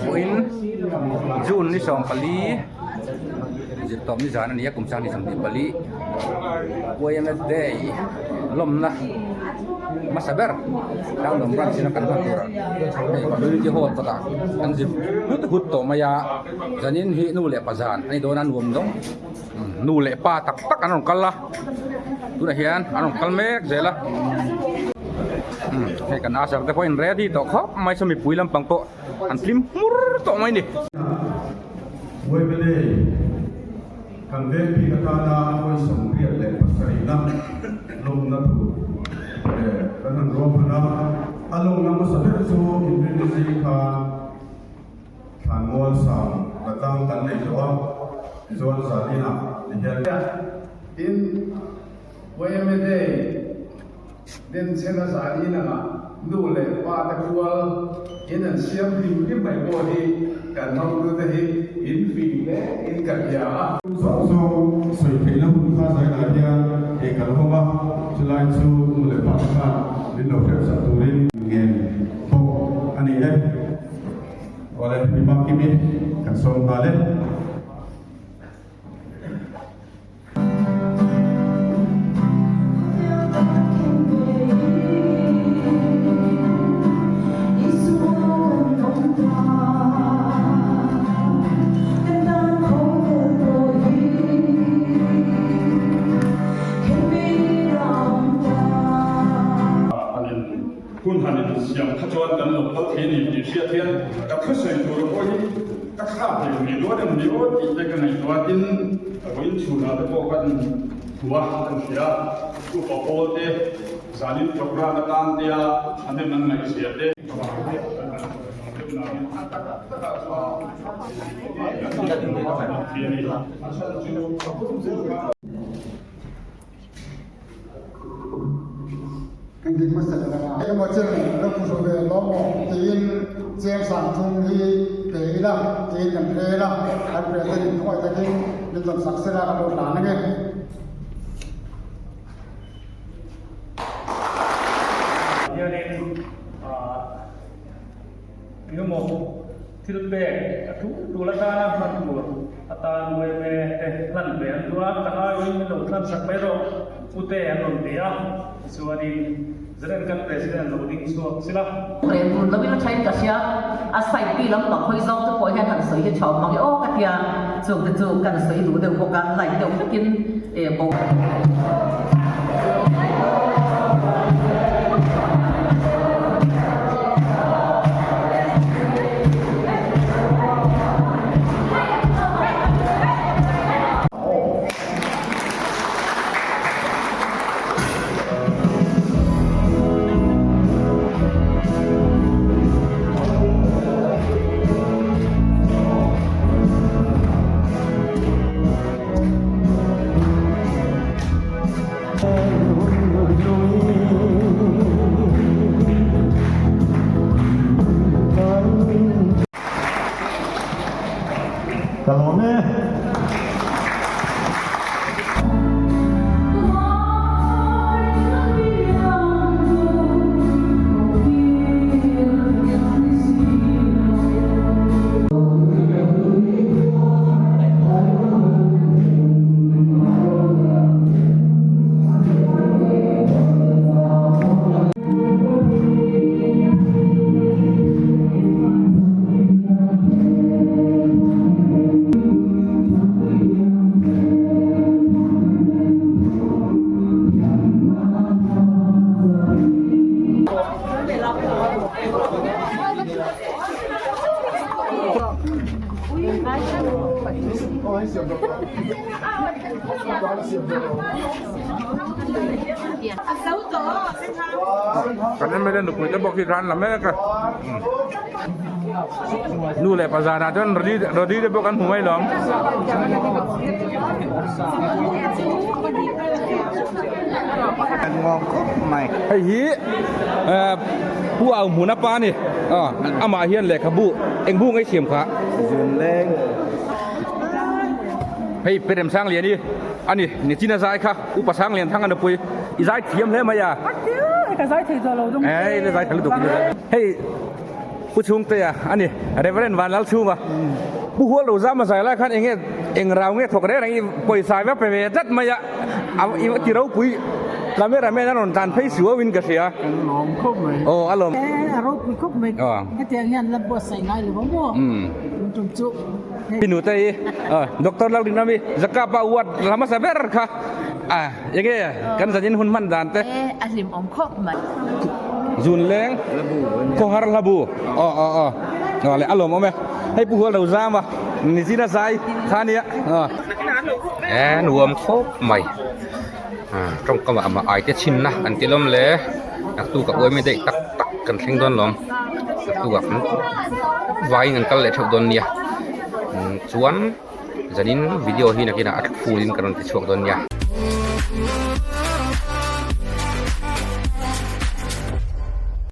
Vawiin June ni 14 zirtawp ni zan a ni a kum sang ni 24 YMS Day lawmna hmasa ber Tlangdawm branch in a kan hman tur ah hei community hall kawtah an zir hut hut tawh mai a zanin hi nu leh pa zan a ni dawn a nuam dawng. Nu leh pa tak tak an rawn kal a tunah hian an rawn kal mek zel a hei kan usher te pawh in ready tawh khawp mai saw mipui lampang pawh an tlim hmur tawh mai a ni. Wembley kan veng bik atana 87 na lawmna tur kan han ruahman a, a lawmna hmasa ber chu inrinni zing khan Thlanmual sang la tlang kan nei tawh a, tichuan zaninah ti hian. Tin, YMA Day denchhena zanin anga nu leh pa te kual in an siam hlim hlim mai pawh hi kan hotute hi in fing hle in ka hria a. Zawng zawng sawi theihna hun kha zainah hian ei kan hawng a, chulai chu nu leh pa te khan min lo hriatsak turin ngen bawk a ni e. Awle, mi Makimi kan sawm nghal e. Hun han in siam kha chuan kan lo kal thei a ni tih hriat hian ka thusawi tur pawh hi ka thlak thei mai dawn em ni aw tih te ka ngaihtuah a, tin vawiin chhunah te pawh kan hmu a, kan hria a, upa pawl te zanin programme atan te a thahnem an ngaihzia te. Kan dik hmasa ber a. Engemaw chen ram hru ve lawm maw tiin cheng sang thum hi pe ila tiin kan rel a, kan president in thuaih takin min rawn sak sela ka lo hlan ange. Hianin engemaw thil pek a tul tul atana hman tur atan uaime te hlan ve an duh a, kan aiawhin min lo hlan sak mai rawh pute an rawn ti a, tichuanin Zaren kan President lo ding chhuak sila. Rel tur lovin a thain ka hria, a side pi lampang hawi zawng te pawh hian han sawi hi tha mang e aw ka tia, chung te chu kan sawi duh deuh bawk a, light deuh hlekin e bo. Ka lawm e. Kan MLA nupui te bawk hi khan la mek a nu leh pa zanah chuan rody rody te pawh kan hmu mai lawm. Hei hi Pu Au Hmuna pa a ni amah hian lehkhabu eng bu ngei siam kha. Hei Perem Sangliani a ni Nichina zai kha Upa Sanglian Thanga nupui i zai thiam hle mai a. Ka zai thei tawh lo dawng. Ei, zai thei lutuk. Hei Pu Chhungtea a ni, Reverend Vanlalchhunga. Pu Hualro Zama zai lai khan enge eng rau nge thawk reng reng i pawisa va pe ve tlat mai a, i ti ropui camera man a rawn tlan phei suau in ka hria. Kan lawm khawp mai. Aw a lawm. E a ropui khawp mai. Hetiang hian la buatsaih ngai lo ang maw? Tun tum chu. I nute hi Doctor Lalrinami Zakapa ward la hmasa ber kha a enge kan zanin hun hman dan te. E a hlim awm khawp mai. Zun leng khawhar hlabu aw aw aw aw le a lawm awm e hei pu hual lo zam a nizina zai kha nia aw. E nuam khawp mai tawngkam ah amah ai te chhinna an ti lawm le naktuk a uaimi daih tak tak kan thleng dawn lawm naktuk ah kan vaiin kan kal leh theuh dawn nia chuan zanin video hi nakinah a full in ka rawn ti chhuak dawn nia.